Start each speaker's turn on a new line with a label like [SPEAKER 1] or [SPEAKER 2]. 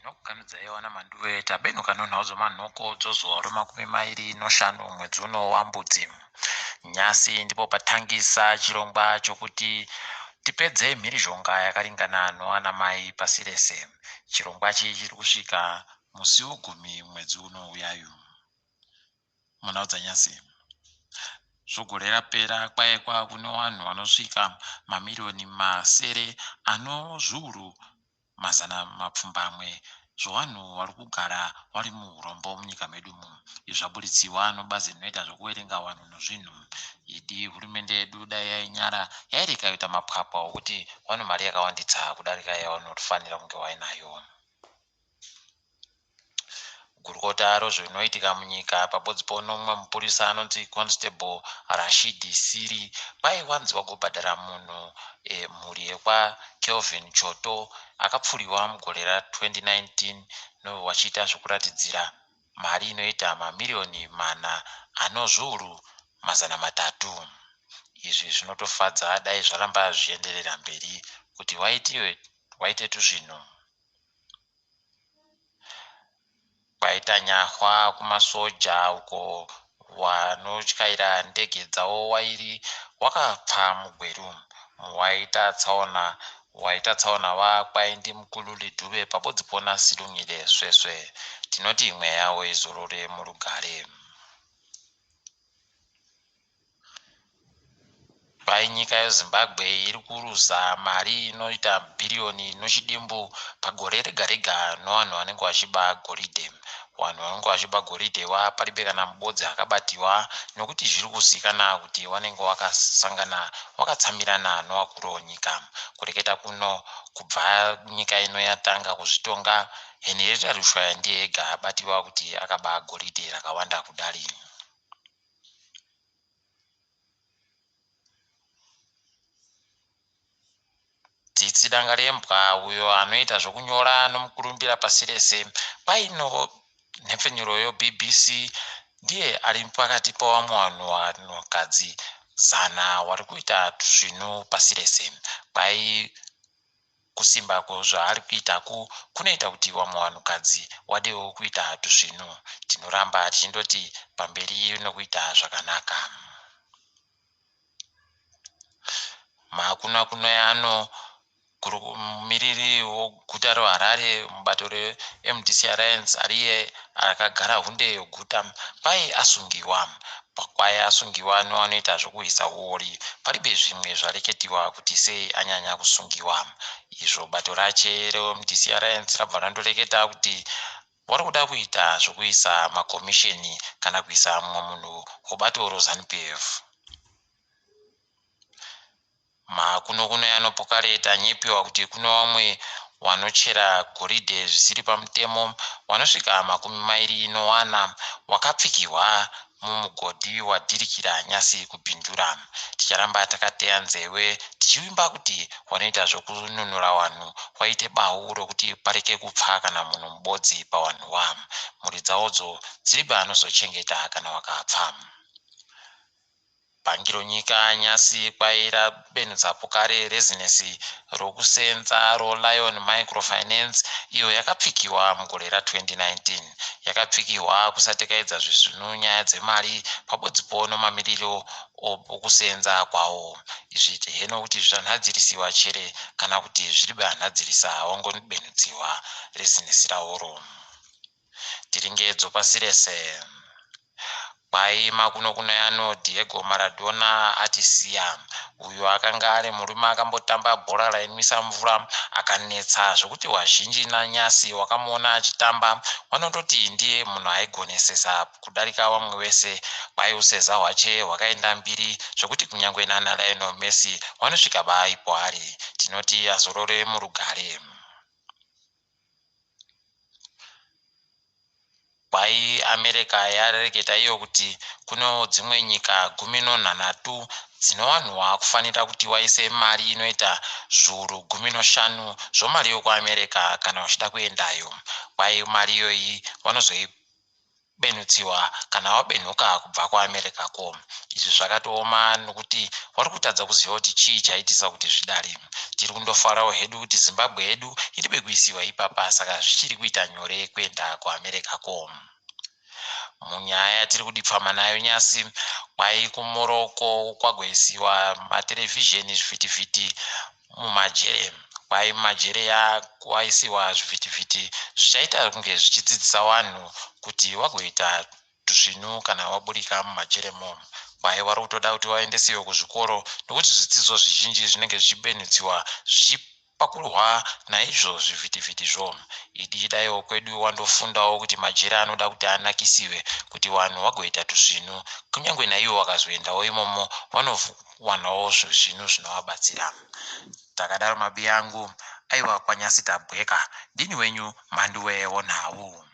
[SPEAKER 1] Tinokuganudzai wana Manduwe tabenuka nonhau dzomanhoko dzozuva romakumi mairi noshanu mwedzi uno waMbudzi. Nyasi ndipo patangisa chirongwa chokuti tipedze mhirizhonga yakaringana noana mai pasi rese. Chirongwa ichi chiri kusvika musi wegumi mwedzi uno uyayu. Munhau dzanyasi. Zvogore rapera kwaive kwakune vanhu vanosvika mamiriyoni masere ano zviuru mazana mapfumbamwe zvevanhu vari kugara vari muhurombo munyika medu umu. Izvi zvaburitsiwa nobazi rinoita zvekuverenga vanhu nozvinhu. Idi hurumende yedu dai yainyara yairega kuita mapwapwa okuti vano mari yakawandisa kudarika yavanofanira kunge vainayo. Gurukota rezvinoitika munyika pabodzipo nomumwe mupurisa anonzi Constable Rashid Siri kwai wanzi wagobhadhara munhu e, mhuri yekwaKelvin Choto akapfuriwa mugore ra2019 no wachiita zvekuratidzira mari inoita mamiriyoni mana ano zviuru 300. Izvi zvinotofadza dai zvaramba zvichienderera mberi kuti waitiwe waite tuzvinhu. Kwaita nyahwa kumasoja uko wanotyaira ndege dzawo wairi wakapfa mugweru waita tsaona waita tsaona wa kwaindi Mkululi Dube pabodzipo naSilungile Sweswe. Tinoti mweya yawo izorore murugare. Kwai nyika yeZimbabwe iri kuruza mari inoita bhiriyoni nochidimbu pagore rega rega novanhu vanenge vachiba goridhe. Vanhu vanenge vachiba goridhe paribe kana mubodzi akabatiwa nokuti zviri kuzikana kuti vanenge vakasangana vakatsamirana novakuru venyika. Kureketa kuno kubva nyika ino yatanga kuzvitonga Henrietta Rushwaya ndiye ega abatiwa kuti akaba goridhe rakawanda kudari. Tsitsi Dangarembwa uyo anoita zvokunyora nomukurumbira pasi rese paino nhepfenyuro yoBBC ndiye ari pakati pevamwe vanhu vanhukadzi zana vari kuita zvinhu pasi rese. Kwai kusimba kwezvaari kuitaku kunoita kuti vamwe vanhukadzi wadewo kuita tuzvinhu. Tinoramba tichindoti pamberi nokuita zvakanaka. Makunakuna ano mumiriri weguta reHarare mubato reMDC Alliance ariye akagara hunde yeguta kwai asungiwa. Kwai asungiwa nevanoita zvokuisa huori. Paribe zvimwe zvareketiwa kuti sei anyanya kusungiwa. Izvo bato rache reMDC Alliance rabva randoreketa kuti wari kuda kuita zvokuisa makomisheni kana kuisa mumwe munhu webato reZanu PF. Makunokuno anopokare tanyepiwa kuti kune vamwe wanochera goridhe zvisiri pamutemo wanosvika makumi mairi nowana wakapfigihwa mumugodhi wadhirikira nyasi kuBindura. Ticharamba takateya nzewe tichivimba kuti wanoita zvokununura vanhu waite bahu rokuti pareke kupfa kana munhu mubodzi pawanhu wa. Mhuri dzawodzo dziribe anozochengeta kana wakapfa. Bhangi ronyika nyasi kwaira benhudzapo kare rezinesi rokusenza roLion Microfinance iyo yakapfikiwa mugore ra2019. Yakapfikihwa kusati kaedza zvisvinu nyaya dzemari pabodzipo nomamiriro okusenza kwawo. Izvi heno kuti zvanhadzirisiwa chere kana kuti zviri banhadzirisa wangobenhudziwa rezinesi raworo. Tiringedzo pasi rese. Kwai makuno kuno ano Diego Maradona atisiya. Uyo akanga ari murume akambotamba bhora rainwisa mvura akanetsa zvekuti wazhinji nanyasi wakamuona achitamba wanondoti ndiye munhu aigonesesa kudarika vamwe vese. Kwai useza hwache hwakaenda mbiri zvekuti kunyangwe nana Lionel Messi wanosvika baaipo ari. Tinoti azorore murugare. Kwai America yareketa iyo kuti kunewo dzimwe nyika gumi nonhanhatu dzinowanhu wakufanira kuti waise mari inoita zviuru gumi noshanu zvomari yokuAmerica kana uchida kuendayo. Kwai mari iyoyi vanozoipa Benutsiwa kana wabenhuka kubva kuAmerica ko. Izvi zvakatooma nokuti wari kutadza kuziva kuti chii chaitisa kuti zvidare. Tiri kundofarawo hedu kuti Zimbabwe yedu iri bekuisiwa ipapa, saka zvichiri kuita nyore kuenda kuAmerica ko. Munyaya yatiri kudipfama nayo nyasi, kwai kuMorocco kwagoisiwa materevhizheni, zvivhitivhiti mumajere. Kwai mumajere kwaisiwa zvivhitivhiti zvichaita kunge zvichidzidzisa vanhu kuti vagoita tusvinu kana vaburika mumajeremo. Kwai vari kutoda kuti vaendesiwe kuzvikoro nokuti zvidzidzo zvizhinji zvinenge zvichibenutsiwa zvichipakurwa naizvo zvivhitivhitizvo. Idi daiwo kwedu wandofundawo kuti majere anoda kuti anakisiwe kuti vanhu vagoita tusvinu, kunyange naivo vakazoendawo imomo vanowanawo zvisvinu zvinovabatsira. Takadaro mabiya angu, aiwa kwanyasi tabweka. Ndini wenyu Mhanduwe wonhau.